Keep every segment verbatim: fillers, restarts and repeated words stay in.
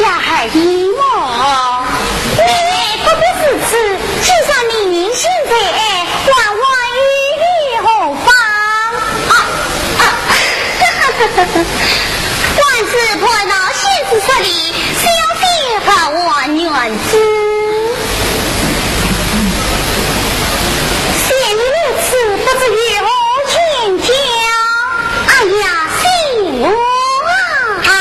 下孩儿的么？哎，不过如此，既然你人心在爱，还望又有何妨？啊，啊，官司蟠桃仙子说理，小仙何患怨之？见你如此，不知有何见教？ 哎呀，是我啊！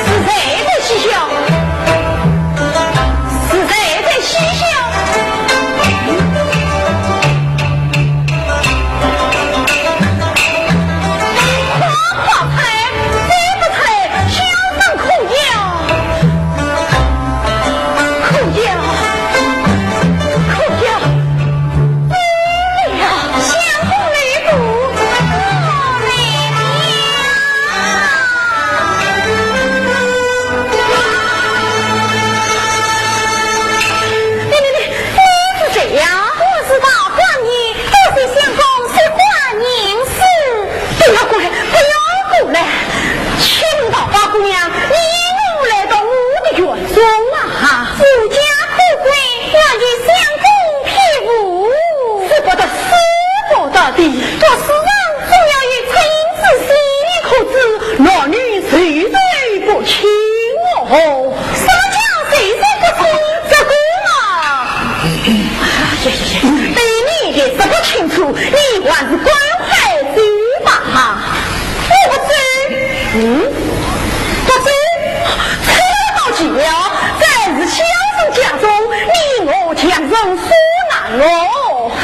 是谁在嬉笑？是谁在嬉笑？快快出来，再不出来，小生可要！可要！可要！ 相公留步，我来了。你，你，你，你是谁呀？我是大官人，多谢相公说话言辞。不要过来，不要过来！请问桃花姑娘，你我来到我的园中啊？无家可归， 我与相公别无。使不得，使不得的。读书人总要有恻隐之心，你可知男女授受不亲哦。什么叫授受不亲？这个嘛，哎呀呀呀，对你也说不清楚，你还是赶快走吧。 我不走。嗯？不走？这倒奇了，在是小生家中，你我强人所难哦。哼，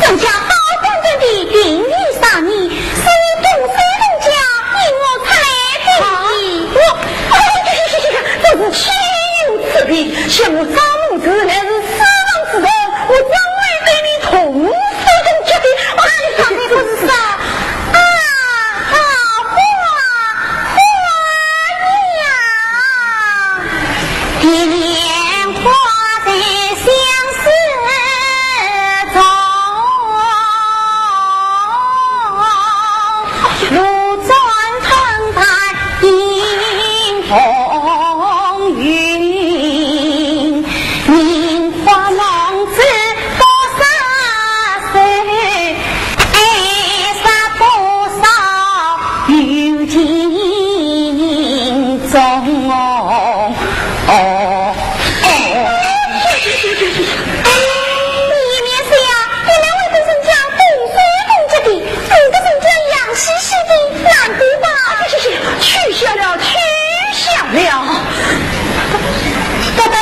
人家好端端的定你杀你，是你动手动脚，引我出来的。啊，我，哎呀呀呀呀，真是岂有此理！想我张梦子乃是私人之人，我怎会对你动手动脚的？哎呀，你不是说 啊，好花，花呀！莲花在相思中，露转藤畔映红云。 名花浪子多少岁，爱上多少有情种哦。哦，哦。你也免笑，你们会对人家动手动脚的， 你个人家洋兮兮的，难得吧？行行行，取笑了，取笑了。不对，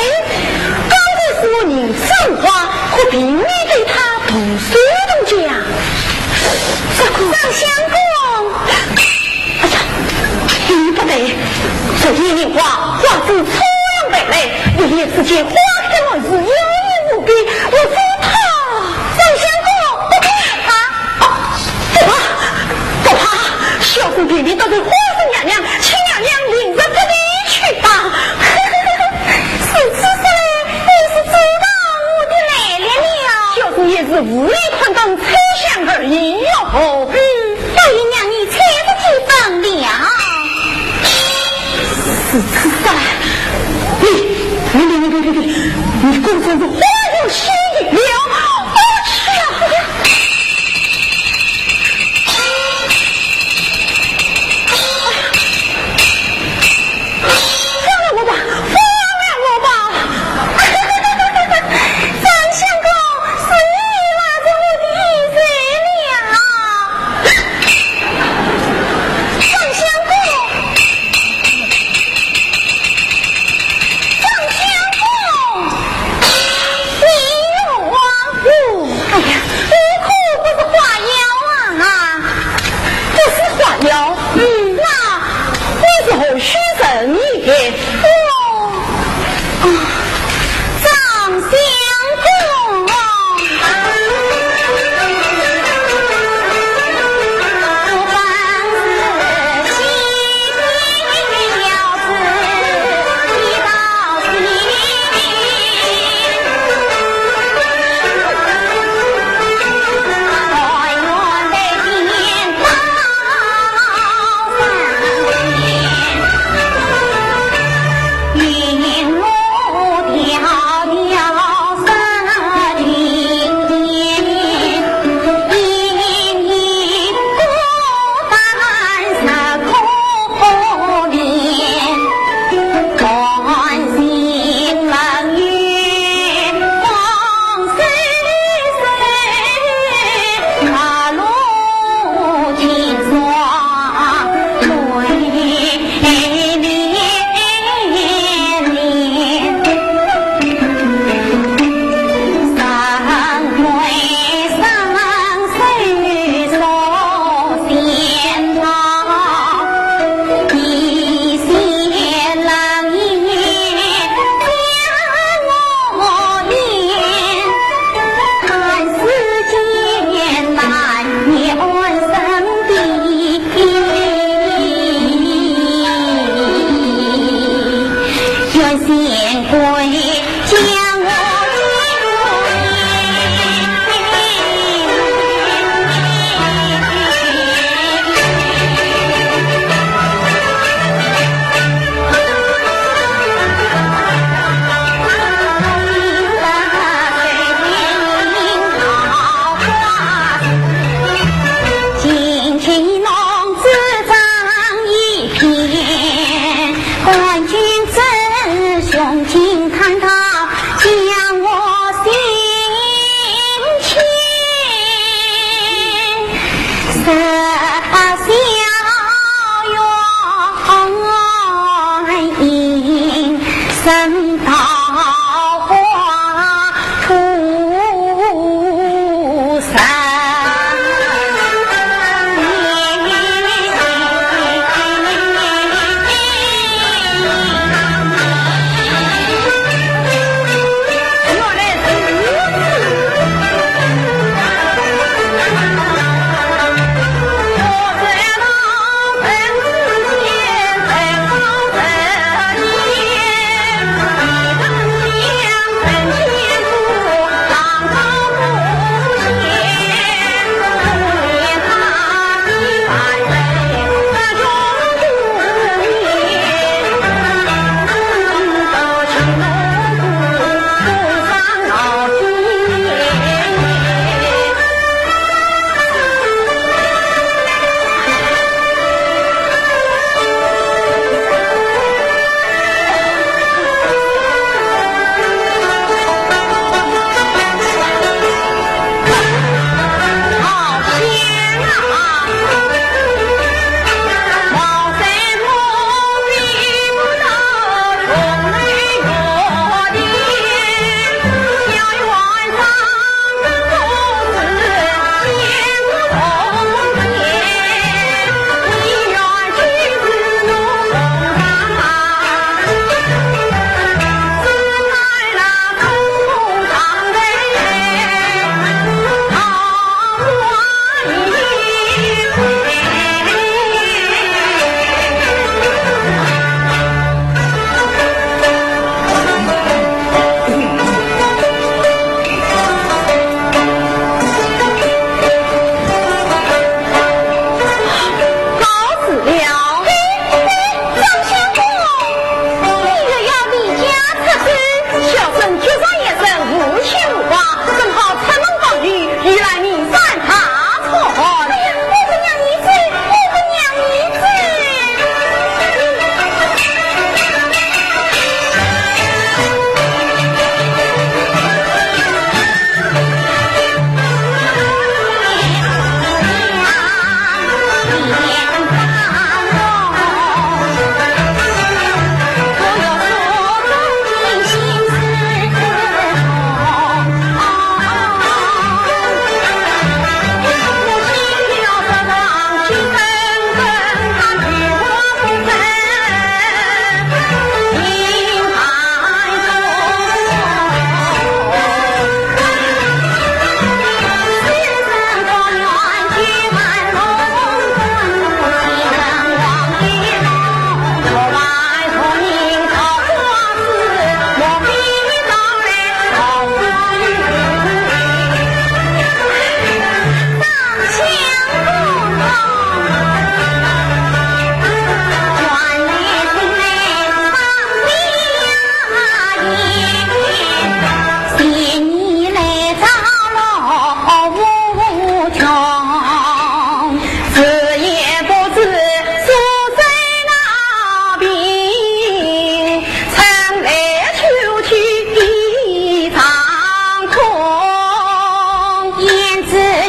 刚才是我认真话，可并没对他动手动脚。这个张相公，哎呀，不对，这一年花花枝初盛败来，一夜之间花开满树，妖艳无边，我说他 张相公，不怕他。哦，不怕，不怕，小生便便得罪花生娘娘，请娘娘另择别地去吧。如此说来，你是知道我的来历了。小生也是雾里看灯，猜想而已哟。嗯，倒也让你猜出几分了。如此说来，你，你，你，你，你，你，你果真是花 有戏了，我去啊！放了我吧，放了我吧！张相公，是你拉着我的衣袖了。张相公，张相公。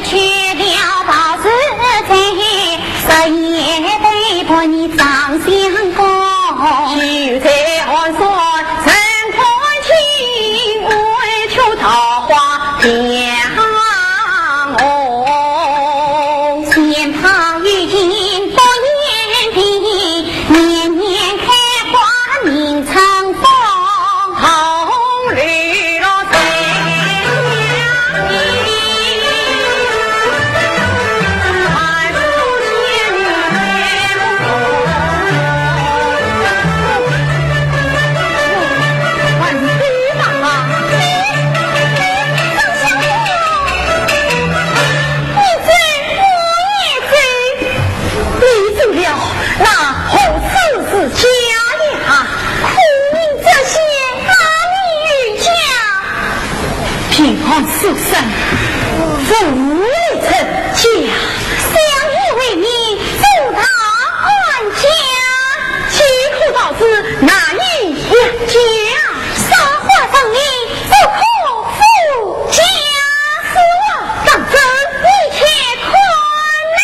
去了道士在，十一对半日掌相公。就在寒山人看尽，唯觉桃花飘红。仙葩有情不言地， 年年开花迎春风，红楼落水。你走了，那何处是家呀？苦命这些哪里有家？平安书生，父未成家。想以为你做大安家，岂可道是哪里有家？少花生米，不可无家。 是我当真，你且看嘞。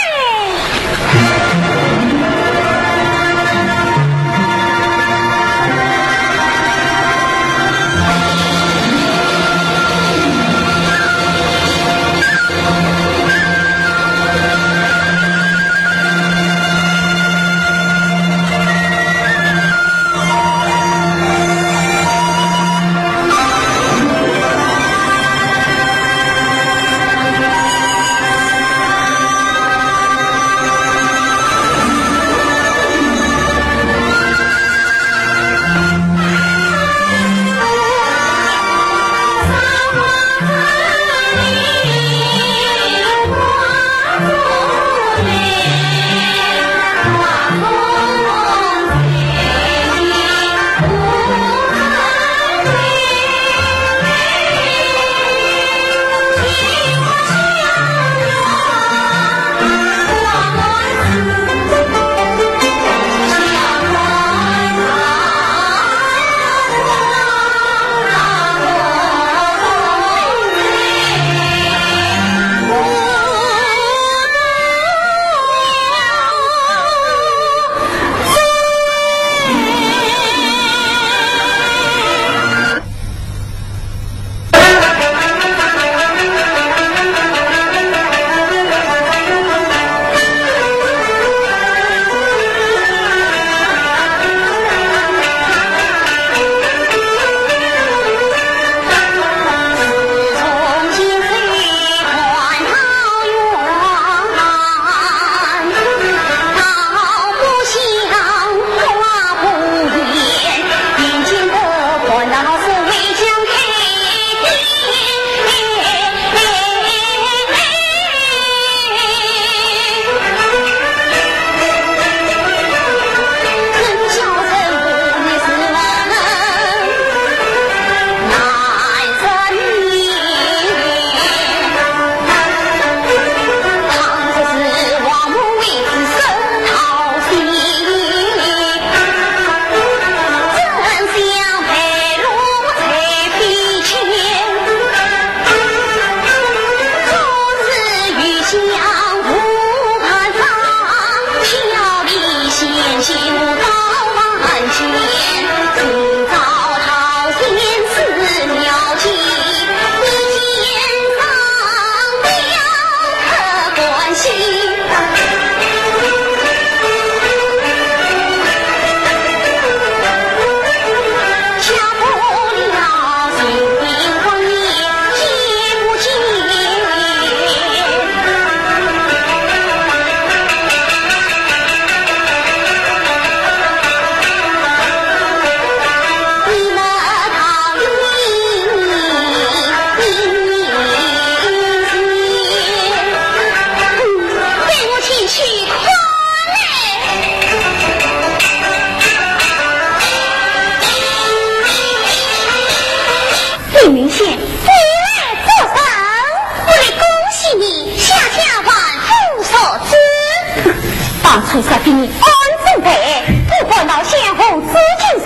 李明贤，你来作甚？我来恭喜你，阖家万户所居。当初说给你安正牌，不管到相府知今日，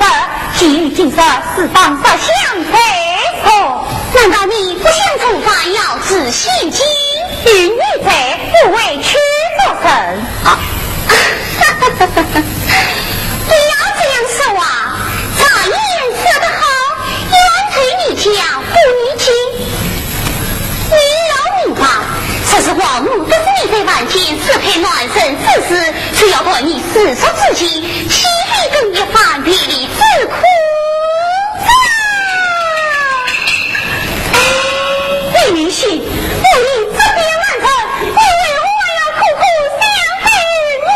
既已今日，是当日相随。哦，难道你不想从早要仔细听。有你在，我为屈作甚。啊，不要这样说话，常言说得好，冤仇你讲不如听。你要明白，这是王母得知你在凡间私配男人之事，就要断你世俗之情，岂非更一番别离之苦哉？李明信，我与这边难成，你为何还要苦苦相待我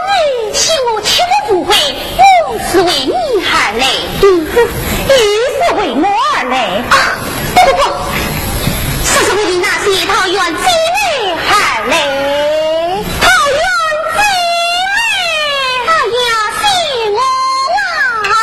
呢？信我绝不误会，我是为你而来。嗯，又是为我而来？啊，不不不，是为你那些桃园姐妹而来。 桃园姐妹，哎呀，是我啊！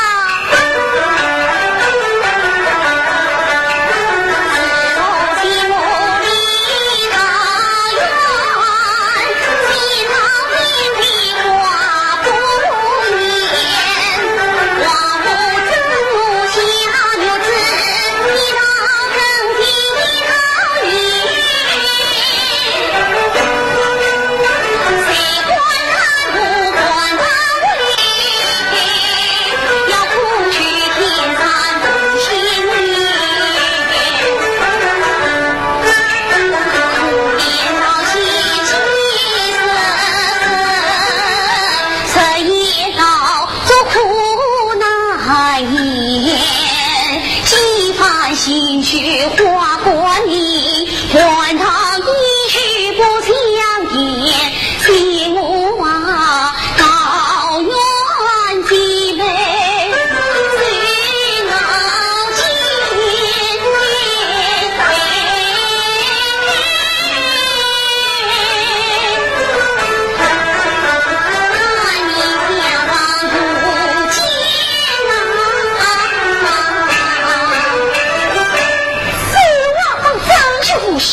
是我方正就无戏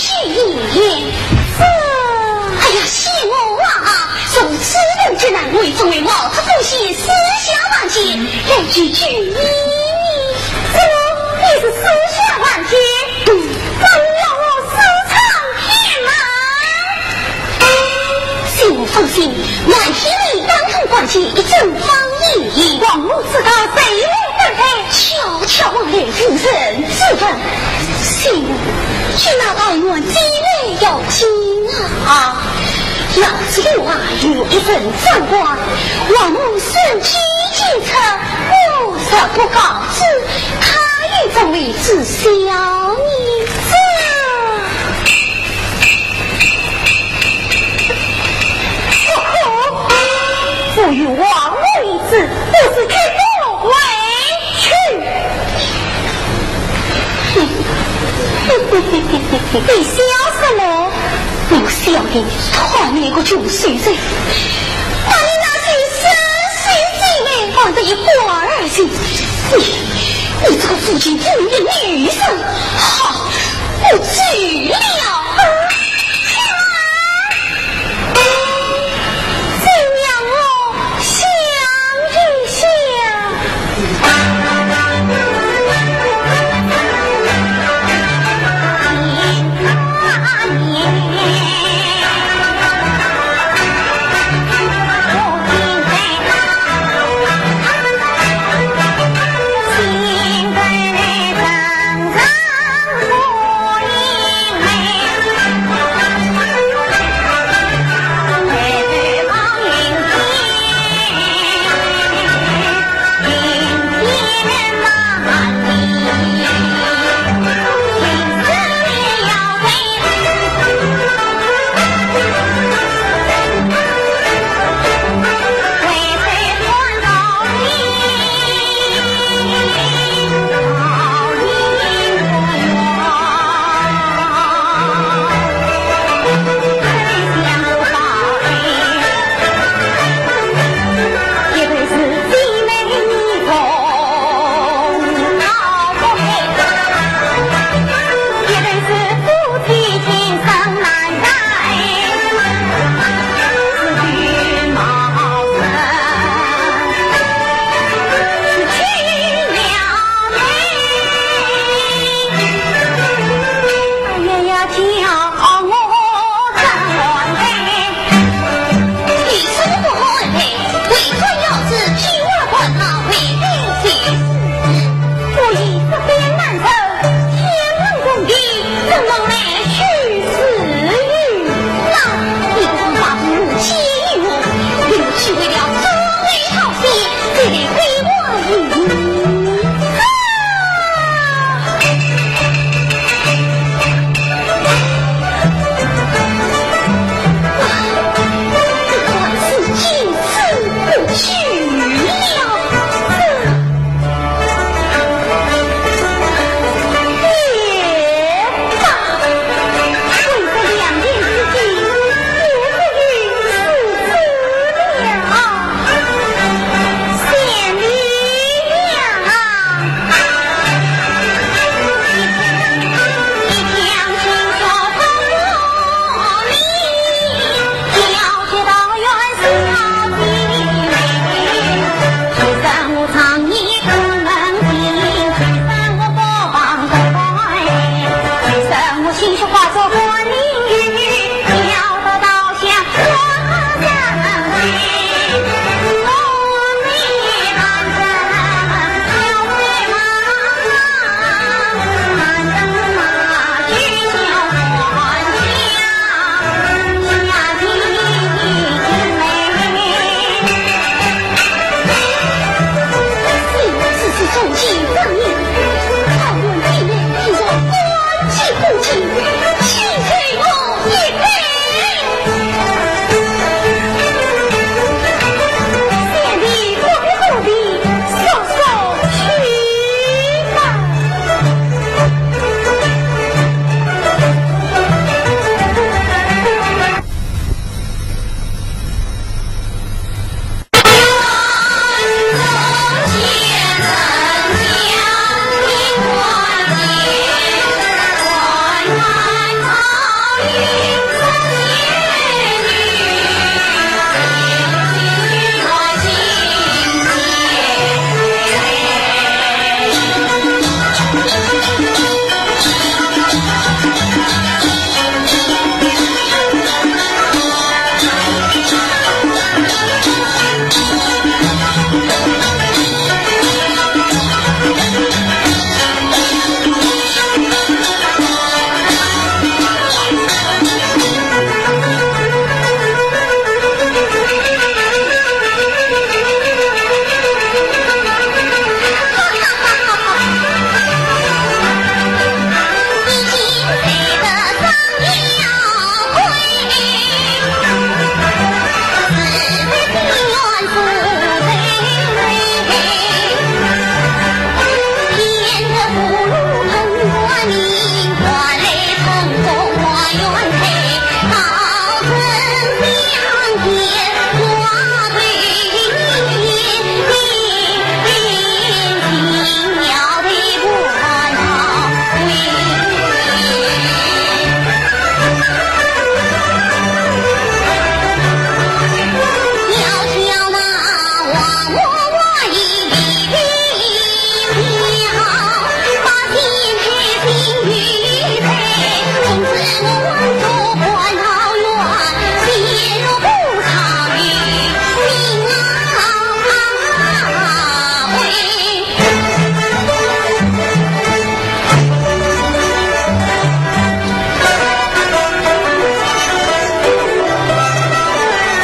言。是。哎呀，是我啊，如此人之难为，怎为冒出风险，私下凡间来求求你呢？怎么，你是私下凡间？嗯。怎么要我私闯天门？ 请放心，晚些你当头关节一阵风雨，王母知道谁来登台，悄悄往来无人知问。请，去那桃园姐妹要紧啊！要是有话有一人掌管，王母身体健出，我若不告知，她又怎会知晓呢？这 不与王母一子，不是去不回去。你笑什么？我笑你讨那个穷书生，把你那些书生姐妹放得一干二净。你，你这个负气不明的女人，好， 我醉了。请让我想一想。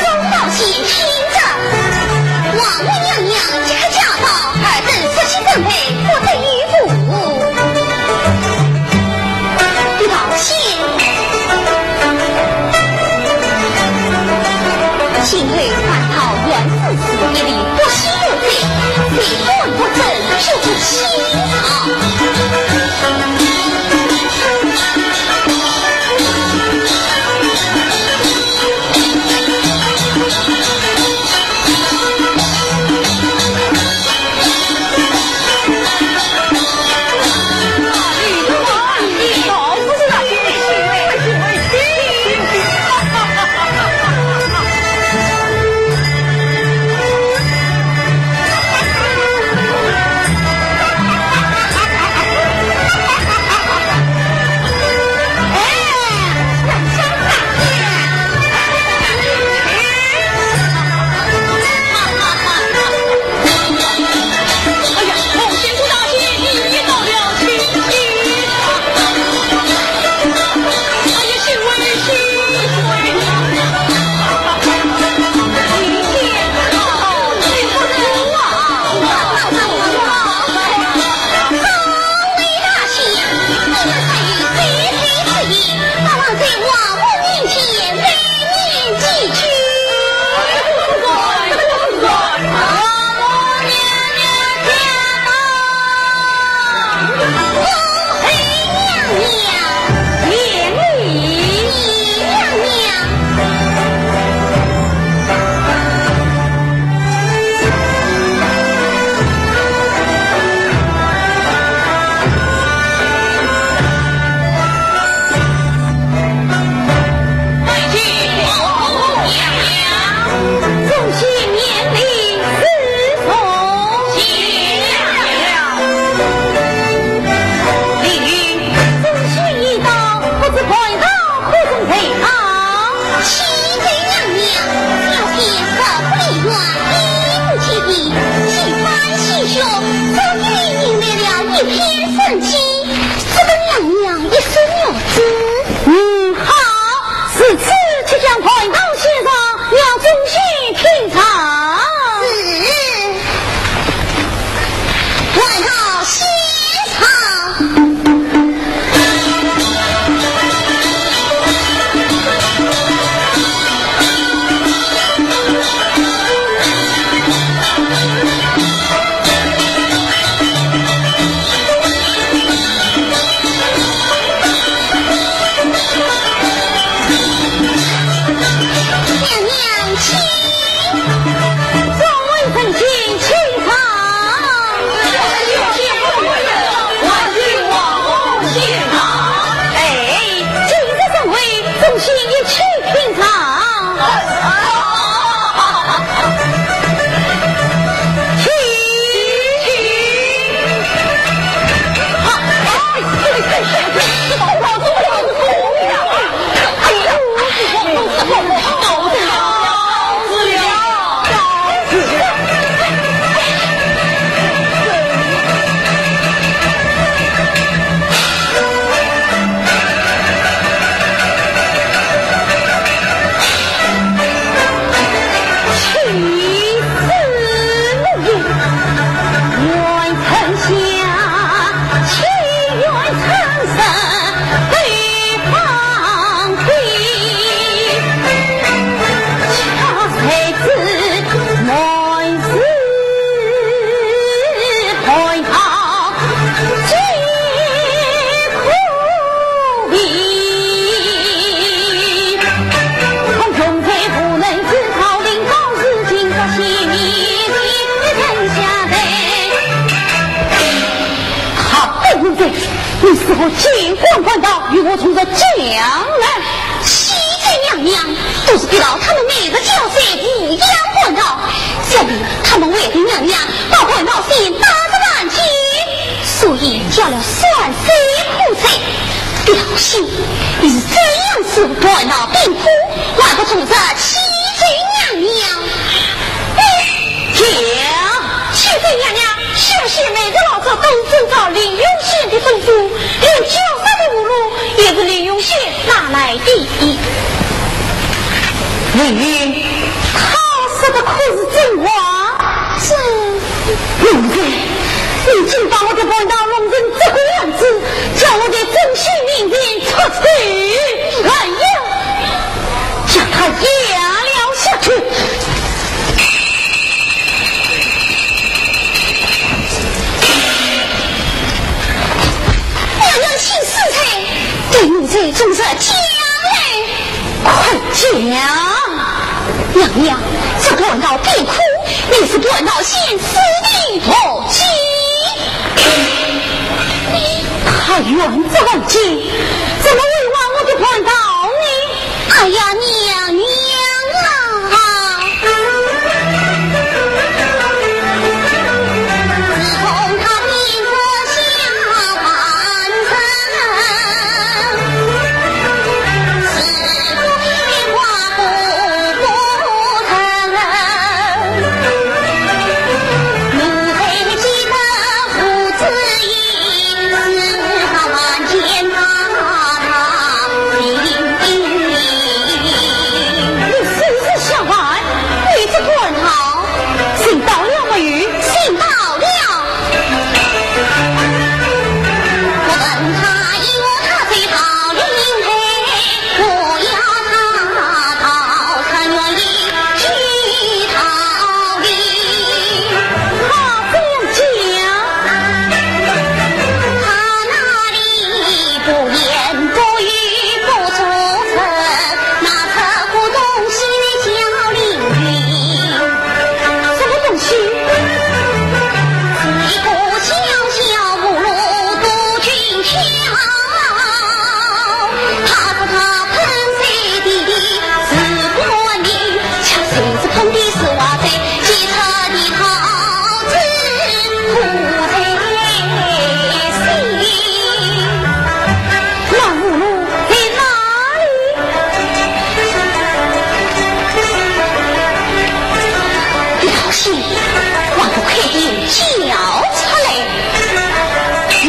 公道先听着，王母娘娘一看家道，尔等说起准备不得有误。地道仙，心头蟠桃园之事，一律不许有罪，谁敢不遵，就是仙上。我见官半道，与我从实讲来。启禀娘娘，都是逼到他们每日交赛无恙半道，想必他们为的娘娘把半道先打入凡间，所以叫了酸酸苦菜。不要紧，你是怎样使半道冰苦，还不从实启禀娘娘？哎，讲。启禀娘娘，小仙每日老早都遵照林永信的吩咐，连交赛的葫芦也是林永信拿来的。林云，他说的可是真话？这……林子，你竟把我的半道弄成这个样子，叫我在众仙面前出丑！哎呀，将他压了下去！娘娘请恕罪，对奴才从实讲来。快讲！娘娘，这半道冰苦，乃是半道仙赐的福气。他远之而近，怎么会忘我的半道呢？哎呀，娘娘啊！你是不是小孩？你这个人啊，寻到了没有？寻到了。什么东西？那葫芦在哪里？不要紧，我快点交出来。嗯。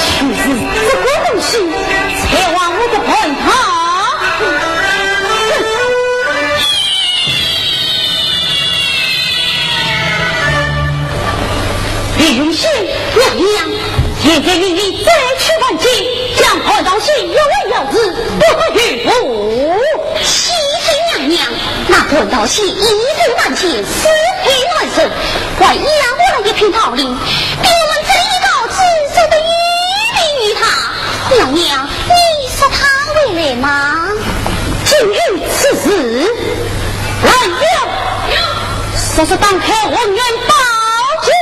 就是这个东西，才忘我的半道。 林永信，娘娘，现在与你再去凡间，将半道仙要来要日，不可有误。启禀娘娘，那半道仙已在凡间，四海难寻，还要我来一片桃林，比我们这里高枝，走得有理于他。娘娘，你说他会来吗？竟有此事？ 来呀！速速打开混元宝镜！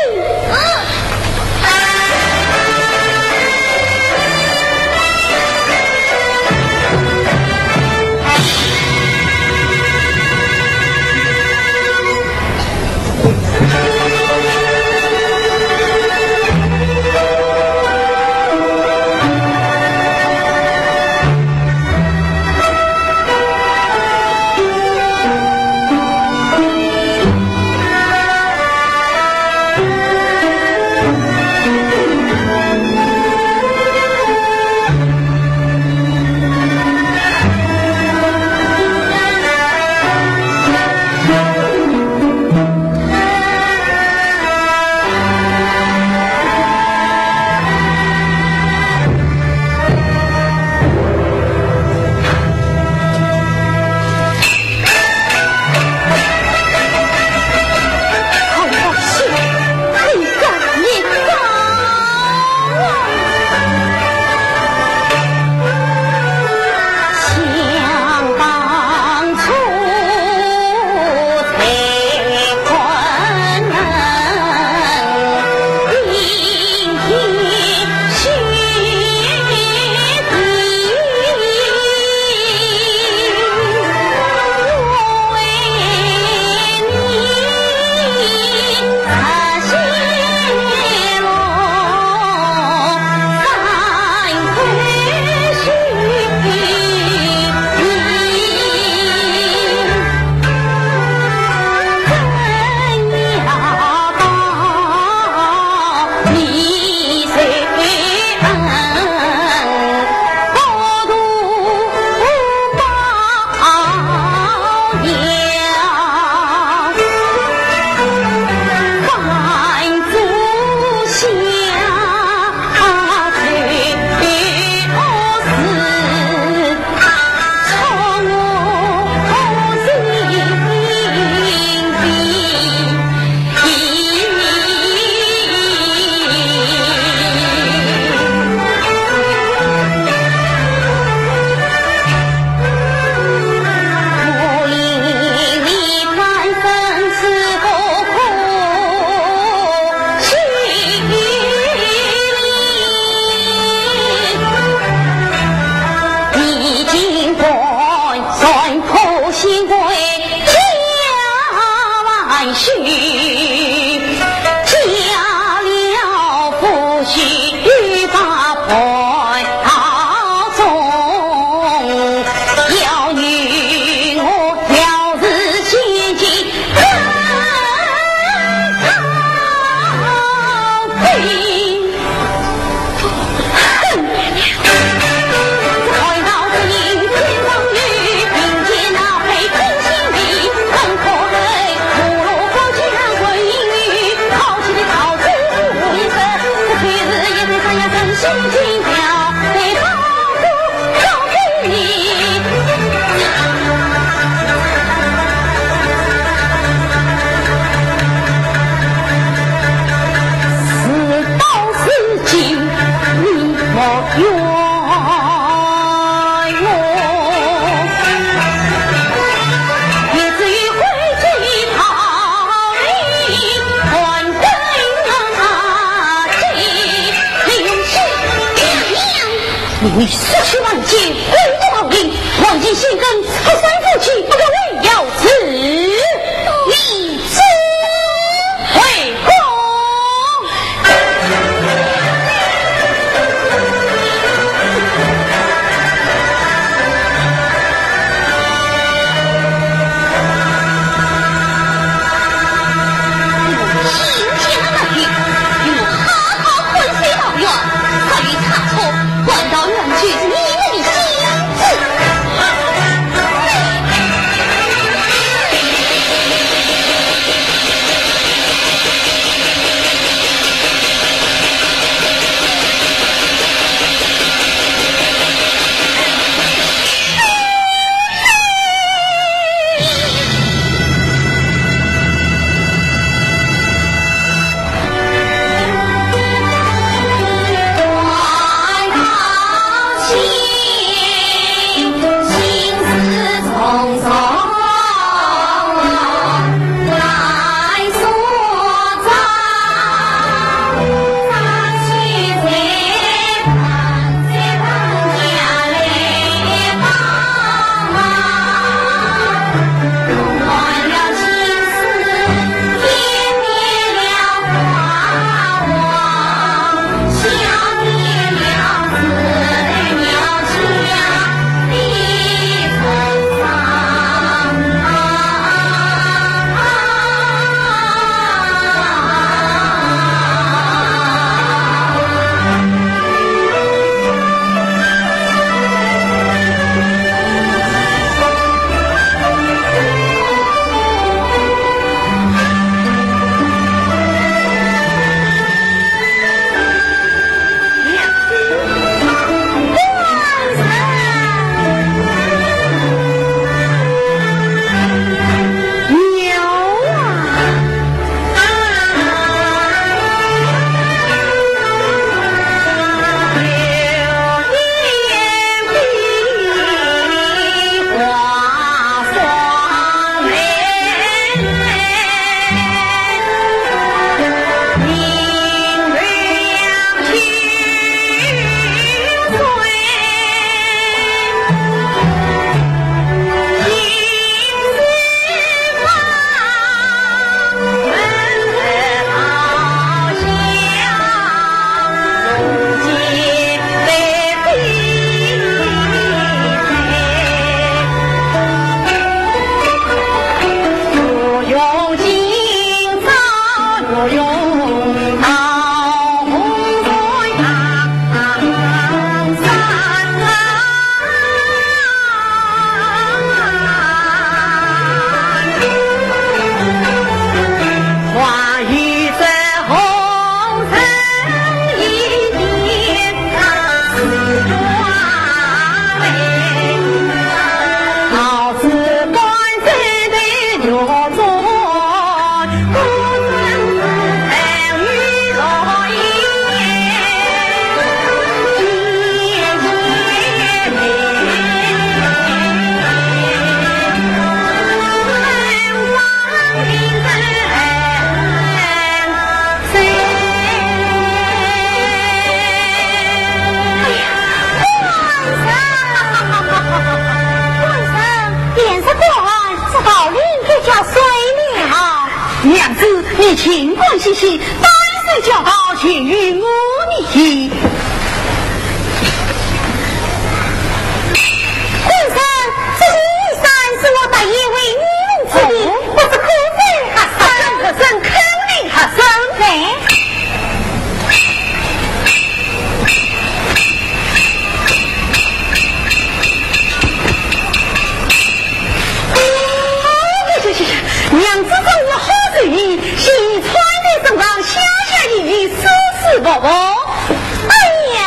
去，加了夫婿把盘中，要与我表示心迹。事到如今，你莫怨我，也只有回转桃李还根啊！你说起王建，归都桃李，王建先跟出山夫妻，不可为要此。你 回宫。今天的日，与我好好混水抱怨，所以他说，官道难解，你娘子，你尽管歇息，待奴教导，全由我理。官人，这件衣衫是我特意为你弄制的，不知可曾合身？合身，合身，肯定合身。哎。 娘子真是好主意，先穿在身上，消消炎炎，舒舒服服。哎呀！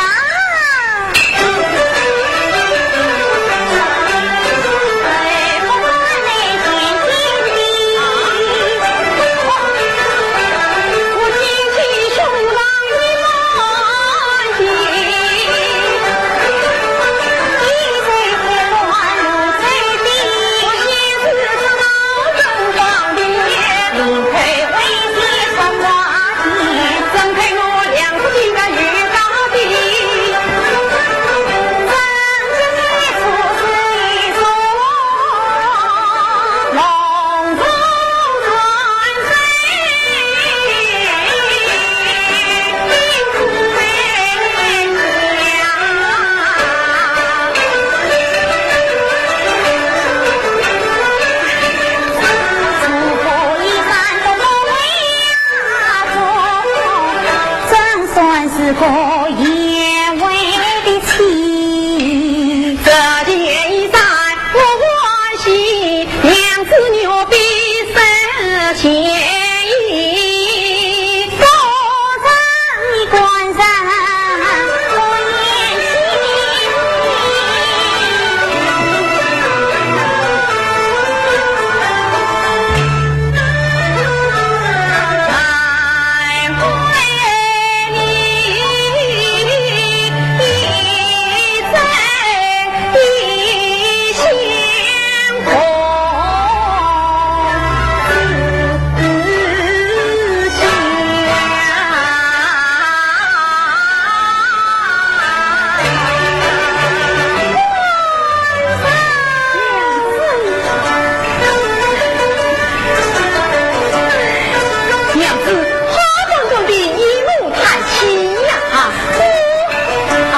总算是个贤惠的妻。这件衣衫我欢喜，娘子玉臂生嫌疑，多谢你官人关心。 娘子，好端端地一路叹气呀！啊，我，啊，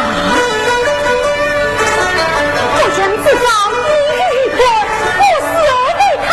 我将这招一语不，不说给他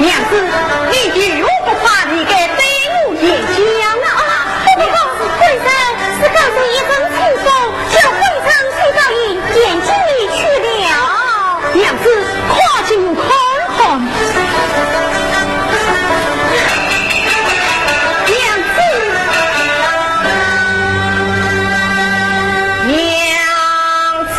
娘子，你有何不快，你该对我言讲啊！不过，官人，是刚才一阵清风， 叫官人吹到眼睛里去了。娘子，快进屋看看。娘子，娘子。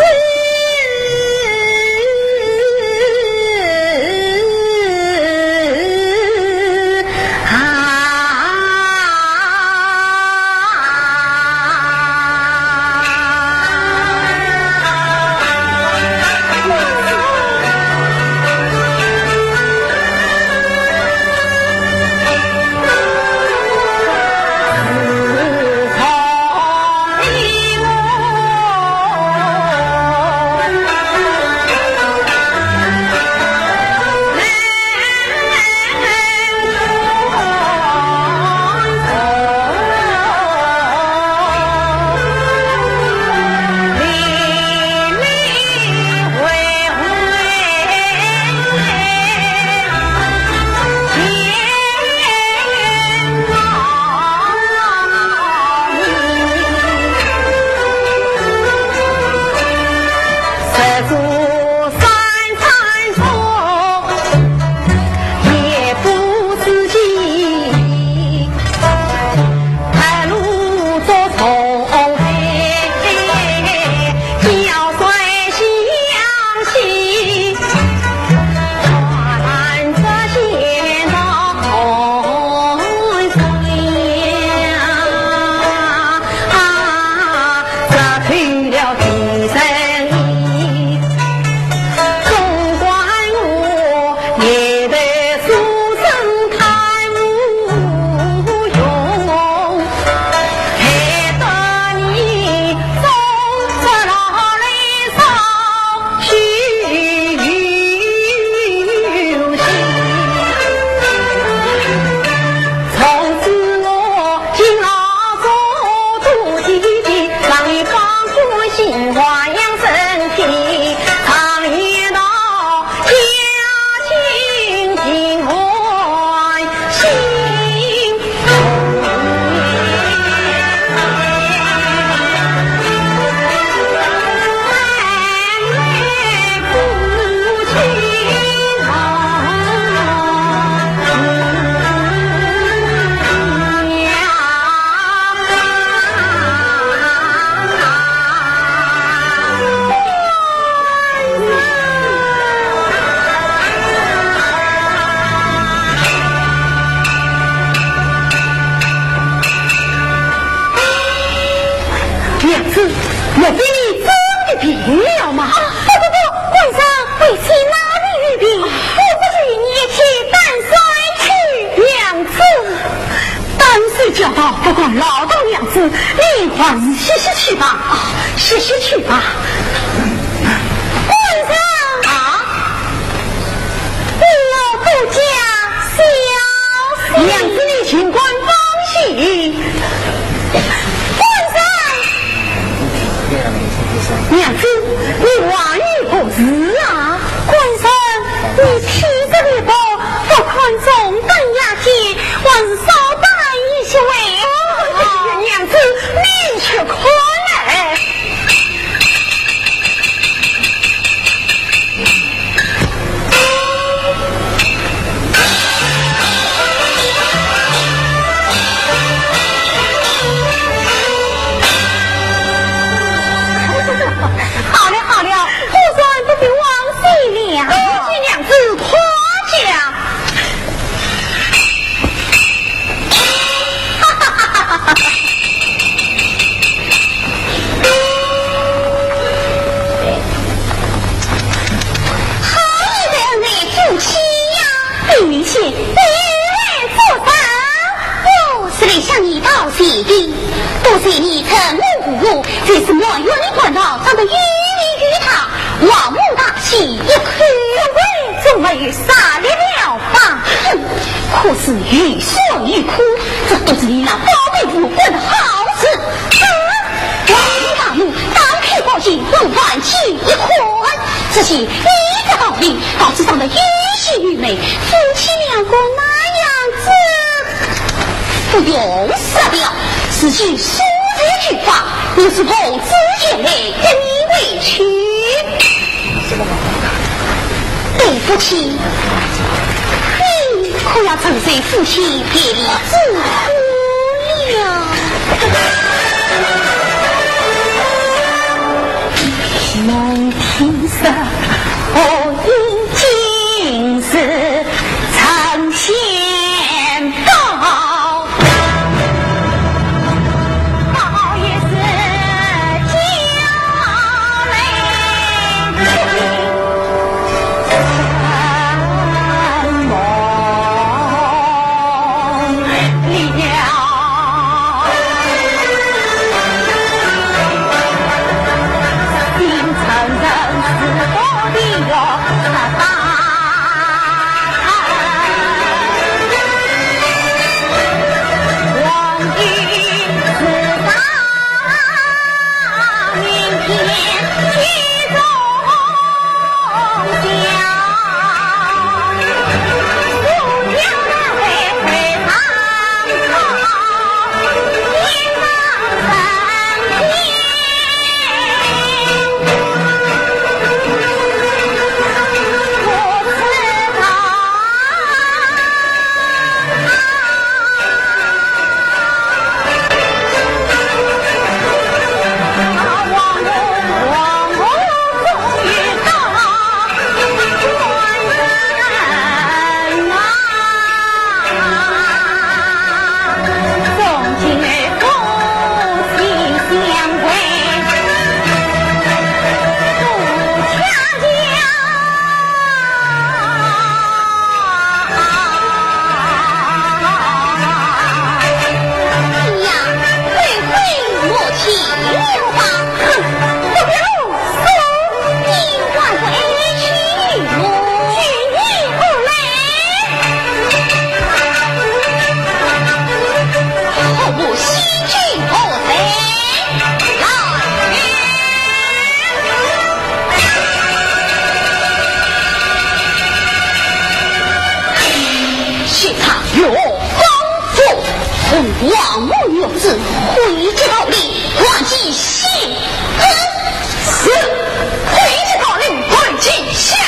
你还是歇歇去吧，啊，歇歇去吧。官人啊，你我不假小姐。娘子，你尽管放心。官人，娘子，你还有何事啊？官人，你披着礼服，不看中等雅间，还是少带一些喂。娘子，你且看来。好了好了，夫人不必往心了。多谢娘子夸奖。好一对恩爱夫妻呀！你且，你来做甚？我是来向你道谢的，多谢你趁我无意，在此满园里观桃，赏得有你与他，望我大喜一叩。总归，总归有啥了了吧？哼，可是有酸有苦，这都是你那宝贝无关的好事。啊！王大怒，打开宝剑，往凡间一看，只见一个道人，到此上的有喜有眉，夫妻两个那样子。不用说了，自己所在之法，我是奉旨前来，跟你回去。 对不起，你可要承受夫妻别离之苦了。梦听说，我因今日成仙 呀，快回我去了吧。哼，不必啰嗦，你还回去么？去你何来？好，我先去何来？ 谢他岳王府，奉王母御旨，回京讨令，还击谢恩。是，回京讨令，还击谢恩。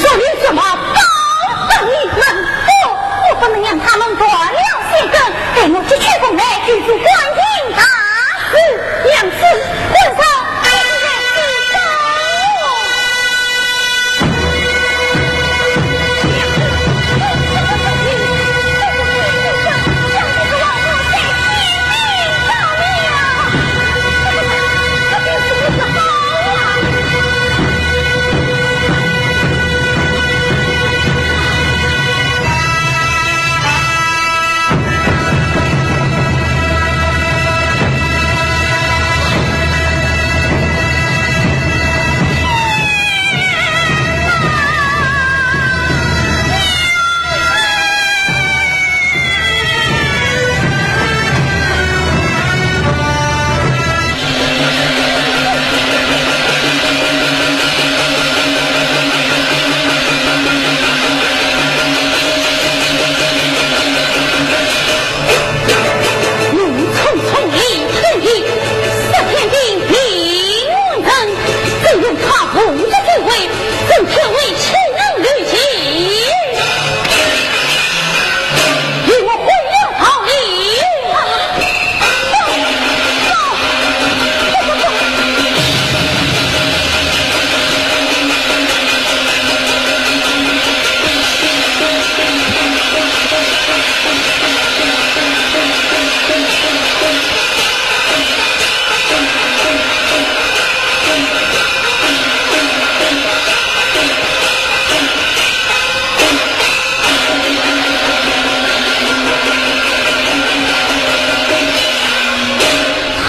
这有什么？保护你们！不，我不能让他们断了险根，待我去取凤来，祭出观音大士。娘子，官人，快点去找。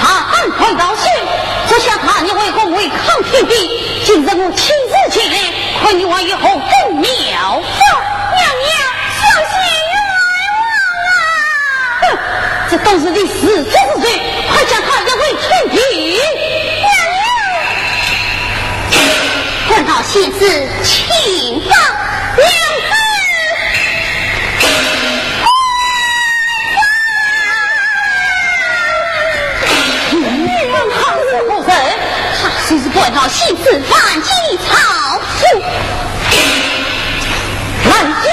他敢坏道心，这下他，你为何违抗天地？今日我亲自前来，看你还有何根苗法？娘娘，小心冤枉啊！哼，这都是你自作自受，快将他押回天庭。娘娘。 官道仙子，请吧。娘子。你们他是何人？他就是官道仙子樊继草夫。来呀，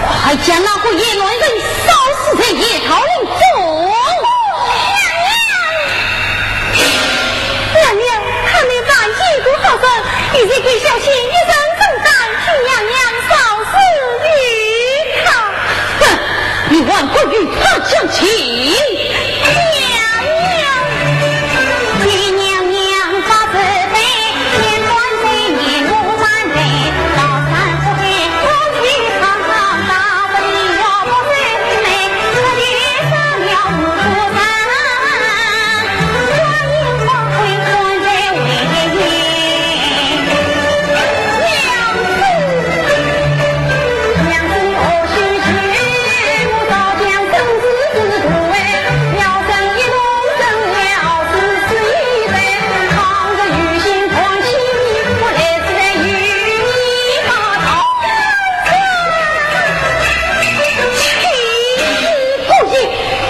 快将那个野乱人烧死在夜桃林中。 娘娘，他乃犯一个好人，现在给小仙一人承担，请娘娘饶恕于他。哼，你还敢与他讲情？娘娘。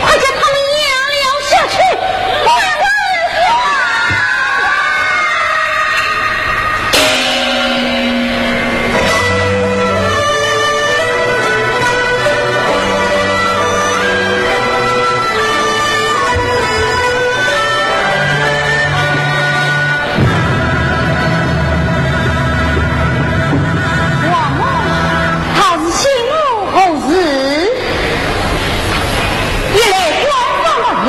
快将他们押了下去！王母，他是姓何？何氏？一来官方大名，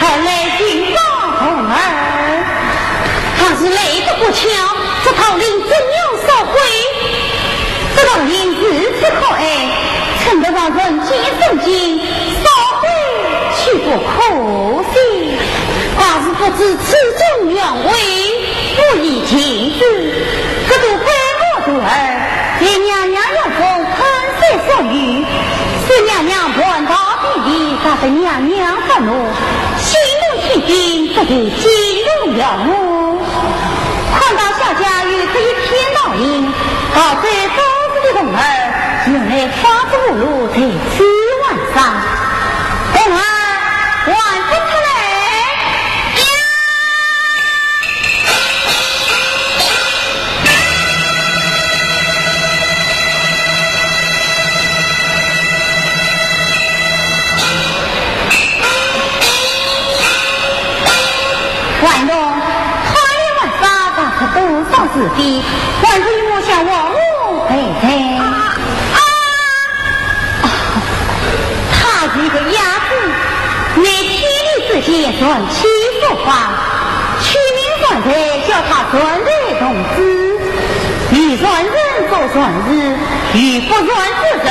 二来姓方童儿。倘是来得不巧，这桃林怎样烧毁？这桃林如此可爱，称得上人间圣境，烧毁岂不可惜？但是不知此中原委， 不宜近之，这个非我徒儿，在娘娘院中贪睡所以，使娘娘盘道比比，惹得娘娘发怒，心动天兵，不得进入庙门。看到小姐有这一片道行，逃走多时的童儿，原来方知无路，在此玩耍。童儿，还不出来！呀！子弟，还是与我向王母赔罪。啊，啊，他是个哑子，你天地之间传七说八，取名传才，叫他传才童子。有传人做传子，有不传之人，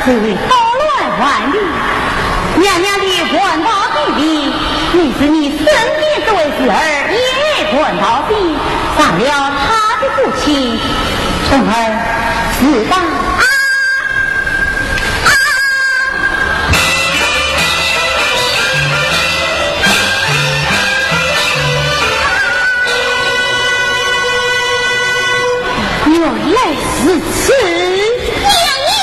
就会捣乱皇帝。娘娘的蟠桃典礼，乃是你身边这位侄儿也蟠桃的， 上了他的父亲，从而自大。啊，啊，原来如此。娘娘。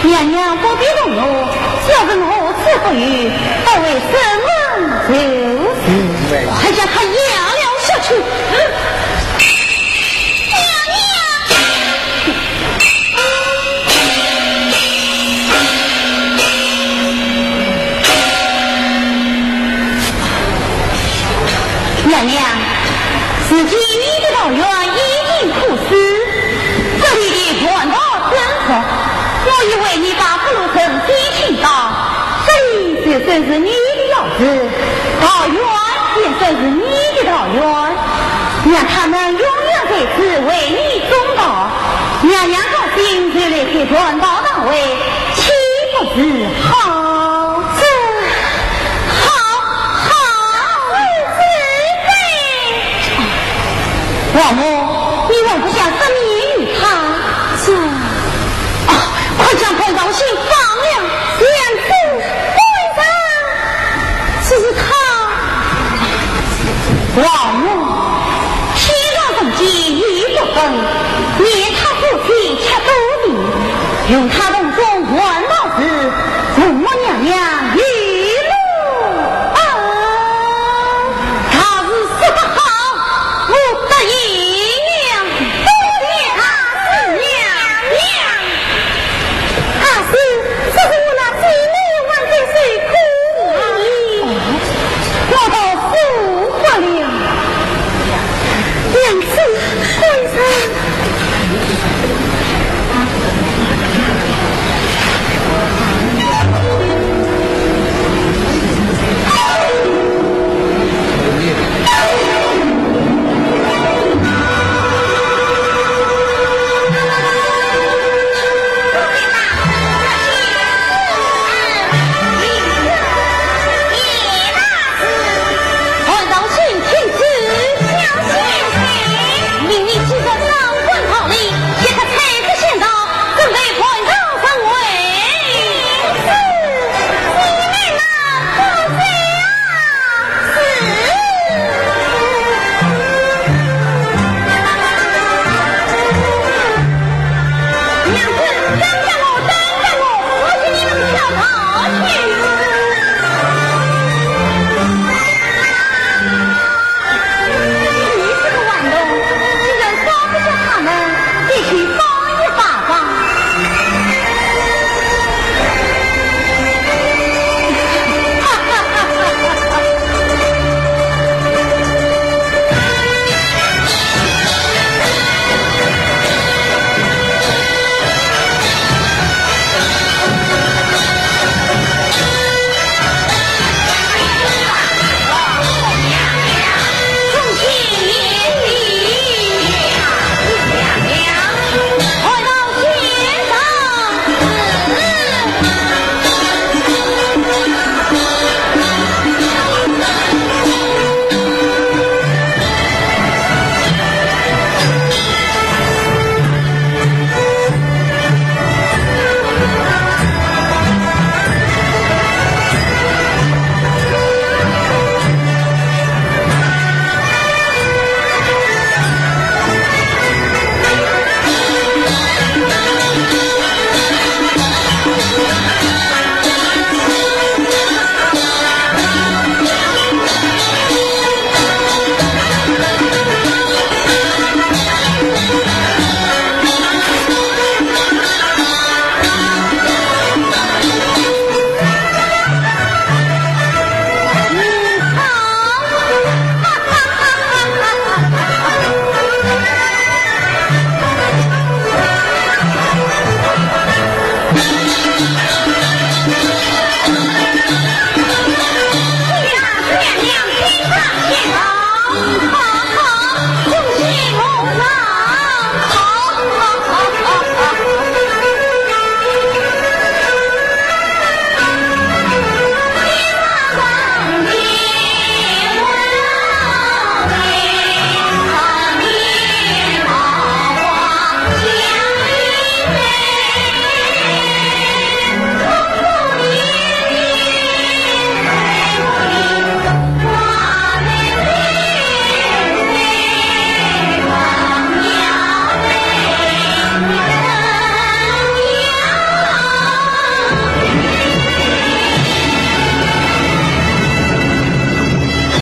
娘娘不必动怒，小人何尝不有，不为什么就是。快将他压了下去。娘娘！娘娘，如今你的桃园已经枯死， 这里的蟠桃成熟，我已为你把各路神仙请到，这里就算是你的老子，桃园也算是你的桃园，让他们永远在此为你种桃。娘娘高兴就来开蟠桃堂会，岂不是好？这，好，好，是的。 王母，你还不下赦免于他？这，啊，快将蟠桃信放了。贤侄，不会吧？只是他。王母，天上人间有不分，念他父亲吃多情，用他